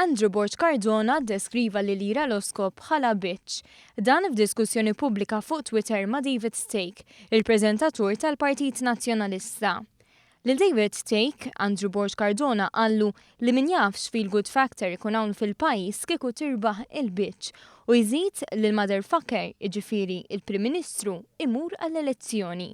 Andrew Borg Cardona ddeskriva lil Ira Losco bħala bitch. Dan f'diskussjoni pubblika fuq Twitter ma' David Thake, il-preżentatur tal-Partit Nazzjonalista. Lil David Thake, Andrew Borg Cardona qallu li min jaf x'feel good factor ikun hawn fil-pajjiż kieku tirbaħ il-bitch u jżid li l-motherfucker, jiġifieri il-Prim Ministru, imur għall-elezzjoni.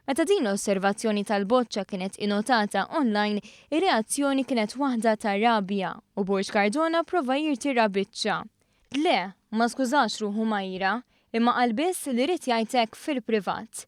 Meta din l-osservazzjoni tal-boċċa kienet innotata online, ir-reazzjoni kienet waħda ta' rabja u Borg Cardona prova jirtira biċċa. Le, ma skużax ruħu ma' Ira, imma qal biss li ried jgħid hekk fil-privat.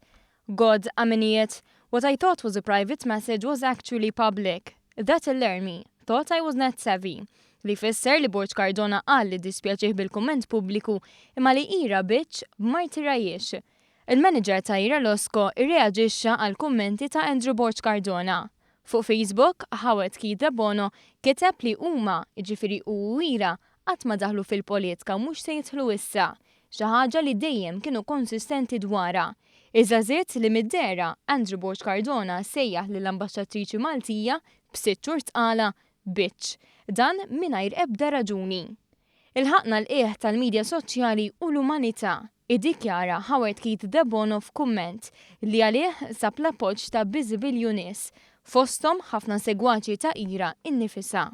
God, I'm an idiot. What I thought was a private message was actually public. That'll learn me. Thought I was net savvy. Li fisser li Borg Cardona qal li dispjaċih bil-kumment pubbliku imma li Ira bitch ma rtirahiex. Il-manager ta' Ira Losco irreaġixxa għal kummenti ta' Andrew Borg Cardona. Fuq Facebook, Howard Keith Debono kiteb li huma, jiġifieri hu u Ira, qatt ma daħlu fil-politika u mhux se jidħlu issa, xi ħaġa li dejjem kienu konsistenti dwarha. Iżda żied li mid-dehra Andrew Borg Cardona sejjaħ lill-ambaxxatriċi Maltija b'sitt xhur tqala bitch. Dan mingħajr ebda raġuni. Ilħaqna l-qiegħ tal-midja soċjali u l-umanità, iddikjara Howard Keith Debono f'kumment li għalih sab l-appoġġ ta' biżibilju nies, fosthom ħafna segwaċi ta' Ira innifisha.